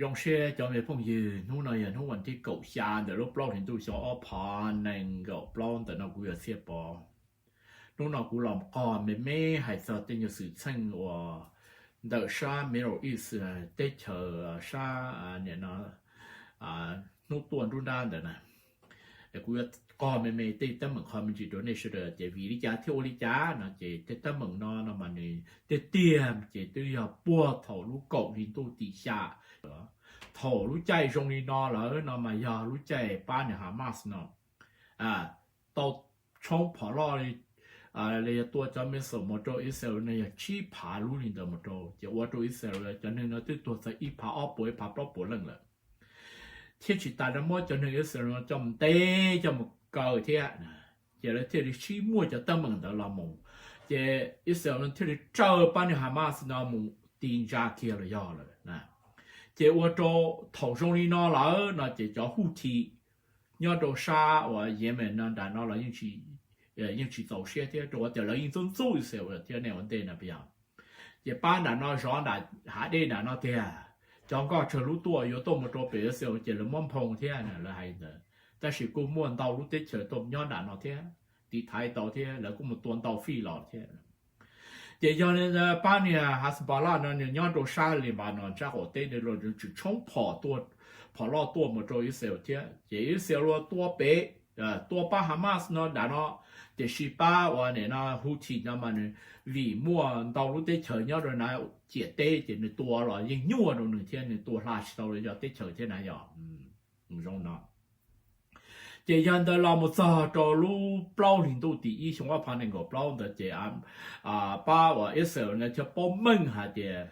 Zoo siab cov me phooj ywg, hnub no yog hnub vas thib kaum xya ntawm lub plaub hlis ntuj xyoo ob phav nees nkaum plaub ntawm no kuv yog Txhiaj Pov. Hnub no kuv los qog me me hais txog tej nyuag xwm txheej uas ntawm sab Middle East, teb chaws sab, nim no hnub tuaj nruab nrab ntawd na. Kuv yuav qog me me tej teeb meem qhov me ntsis rau nej sawv daws tias vim li cas thiaj ua li cas no ces tej teeb meem no no mas nws tiag tiag ces twb yog puag thaum lub kaum hli ntuj tim xya, thaum lub caij zoo li no lawm no mas yog lub caij pab niag Hamas no tau tshoob phom loj li, los yog tua cov missile mus rau Israel no yog tsib phav lub li ntawd mus rau ces ua rau Israel cov neeg no twb tuag txog ib phav ob puas ib phav plaub puas leej lawm. Thiab tsis tas li muab cov neeg Israel no coj mus ntes coj mus kaw thiab, ces lawv thiaj li sib muaj cov teeb meem ntawd los mus, ces Israel no thiaj li raws pab niag Hamas no mus ti ntsa kiag los yog lawm. Ces ua rau thaum zoo li no lawm no ces cov Houthi nyob rau sab uas Yemen no nram no los yeej tsis txaus siab thiab rau qhov tias lawv yeej ntxub ntxub Israel thiab ne ua ntej no puas yog. Ces pab nram no zov nram hav dej nram no tiag, cov nkoj tsawg lub tuaj yuav tuaj mus rau pem Israel ces lawv muab nphoo thiab lawv hais ntawd. Tab sis kuj muaj ntau lub teb chaws tuaj nyob nram no thiab, tiv thaiv tau thiab lawv kuj mus tua ntau fij los thiab. Ces yog li ntawd pab niag Hezbollah no nws nyob rau sab Lebanon sab qaum teb, nws los tsis tshoob phom loj tuaj mus rau Israel thiab ces Israel los tua pem, tua pab Hamas no nram no. Tiam sis pab uas nim no Houthi no mas nws vim muaj ntau lub teb chaws nyob rau na ciam teb ces nws tua los yeej nyuaj rau nws thiab nws tua hla tsis tau los yog teb chaws thiab na yog zoo no. Ces yog ntawd los mus txog rau lub plaub hlis ntuj tim ib xyoo ob phav nees nkaum plaub ntawd ces pab uas Israel no thiaj paub meej hais tias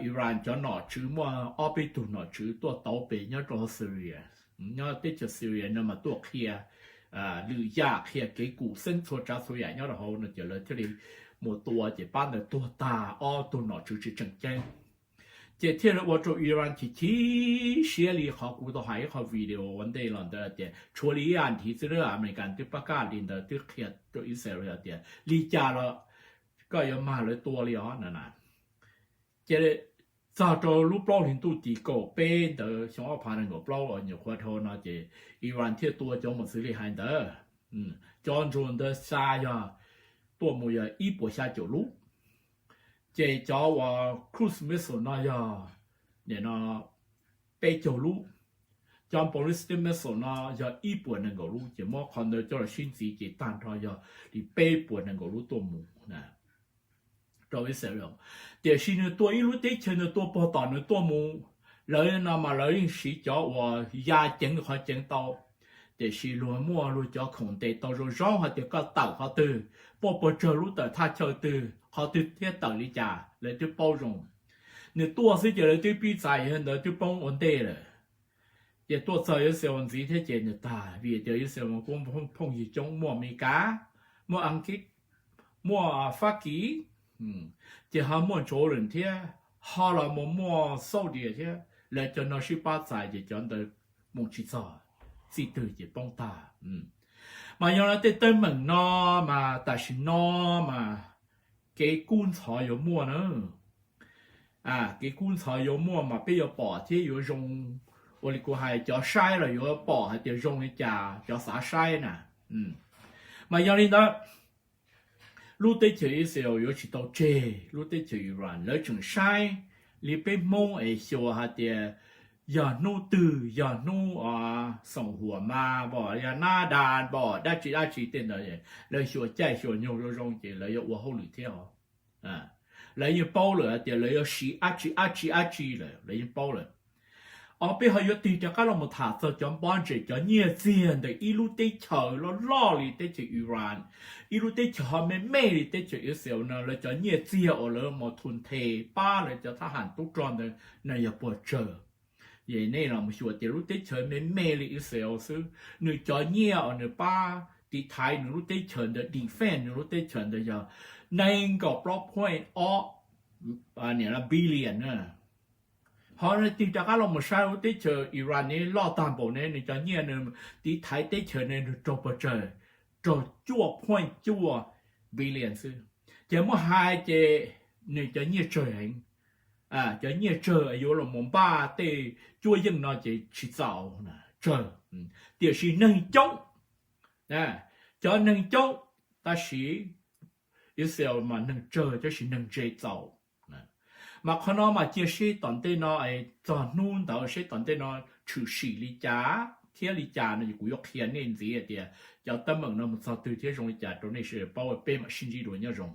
Iran cov nom tswv muaj ob peb tug nom tswv tuaj tauv pes nyob rau Syria, nyob teb chaws Syria no mas tuaj qhia lwm yam, qhia kev kum xeeb txhua tsav txhua yam nyob rau hauv no ces lawv thiaj li mus tua ces pab ntawd tuag tag ob tug nom tswv tsis tseem ceeb. Ces thiaj li ua rau Iran chim chim siab li qhov kuv tau hais ib qho video ua ntej los ntawd tias tshuav li ib as thiv xwb na Amelikas twb pab kaj li ntawd twb qhia rau Israel tias li cas los koj yuav mag lawv tua li os na. Ces txog rau lub plaub hlis ntuj tim kaum peb ntawd xyoo ob phav nees nkaum plaub uas nyuam qhuav dhau no ces Iran thiaj tua cov mos xws li hais ntawd. Cov drone ntawd xa yog tuaj mus yog ib puas xya caum lub, ces cov uas cruise missile no yog nim no peb caug lub, cov ballistic missile no yog ib puas nees nkaum lub, ces muab qhov ntawd coj los sib ntxiv ces tag nrho yog li peb puas nees nkaum lub tuaj mus rau Israel. Tiam sis nws tua ib lub teb chaws, nws tua puag tom nws tuaj mus, lawv no mas lawv yeej siv cov uas ya ceev qhov ceev tau. Tiam sis luag muaj luag cov khoom ntes tau zoo zoo hais tias koj tawm qhov twg, muaj puas tsawg lub tawm thaj chaw twg, qhov twg thiab tawm li cas lawv twb paub zoo. Nws tuaj xwb ces lawv twb pib txais, yog ntawd twb poob ua ntej lawm. Ces tuaj txog Israel ntxiv thiab ces nws tag, vim tias Israel kuj phooj ywg coob, muaj Amelikas, muaj Askiv, muaj Fab Kis, ces ho muaj Jordan thiab, ho los mus muaj Saudi thiab, lawv cov no sib pab txais ces cov ntawd mus tsis txog, txij twg ces poob tag. Mas yog li tej teeb meem no mas tam sim no mas kev kub ntxhov yuav muaj na. Kev kub ntxhov yuav muaj mas peb yuav pom thiab yuav zoo, ua li kuv hais cov saib los yuav pom hais tias zoo li cas cov xav saib na. Mas yog li ntawd, lub teb chaws Israel yuav tsis tau tseg lub teb chaws Iran, lawv tseem saib li peb Hmoob es xyuas hais tias yog hnub twg, yog hnub xoom huam mas npom, yog nab da npom, dab tsi dab tsi tej ntawd, lawv xyuas caij xyuas nyoog zoo zoo ces lawv yuav ua hauj lwm thiab os. Lawv yeej paub lawm hais tias lawv yuav siv dab tsi dab tsi dab tsi lawm, lawv yeej paub lawm. Os, peb ho yuav tig rov qab los mus tham txog cov npab ntses, cov nyiaj txiag ntawm ib lub teb chaws loj loj li teb chaws Iran, ib lub teb chaws ho me me li teb chaws Israel no, lawv cov nyiaj txiag uas lawv mus thu nthe pab lawv cov thab ham tub rog ntawd no yog puas tsawg. Nej los mus xyuas tias lub teb chaws me me li Israel xwb, nws cov nyiaj uas nws pab tiv thaiv nws lub teb chaws ntawd, defend nws lub teb chaws ntawd yog nees nkaum plaub point ob billion na. Ho tig rov qab los mus saib lub teb chaws Iran ne, loj tag npaum ne, nws cov nyiaj nws tiv thaiv teb chaws ne nws raug puas tsawg? Raug cuaj point cuaj billion xwb. Ces muab hais ces nws cov nyiaj tsawg heev. cov nyiaj tsawg yuav los mus npaj tej cuab yeej no ces tsis txaus, tsawg. Tiam sis neeg coob, cov neeg coob, tab sis Israel mas neeg tsawg tab sis neeg ntse txaus. Mas qhov no mas cia seb tom ntej no, txog hnub ntawd seb tom ntej no tshwm sim li cas thiab li cas no kuv yuav qhia nej ntxiv tias cov teeb meem no mus txog twg thiab zoo li cas rau nej sawv daws paub, peb mam sib ntsib dua, nyob zoo.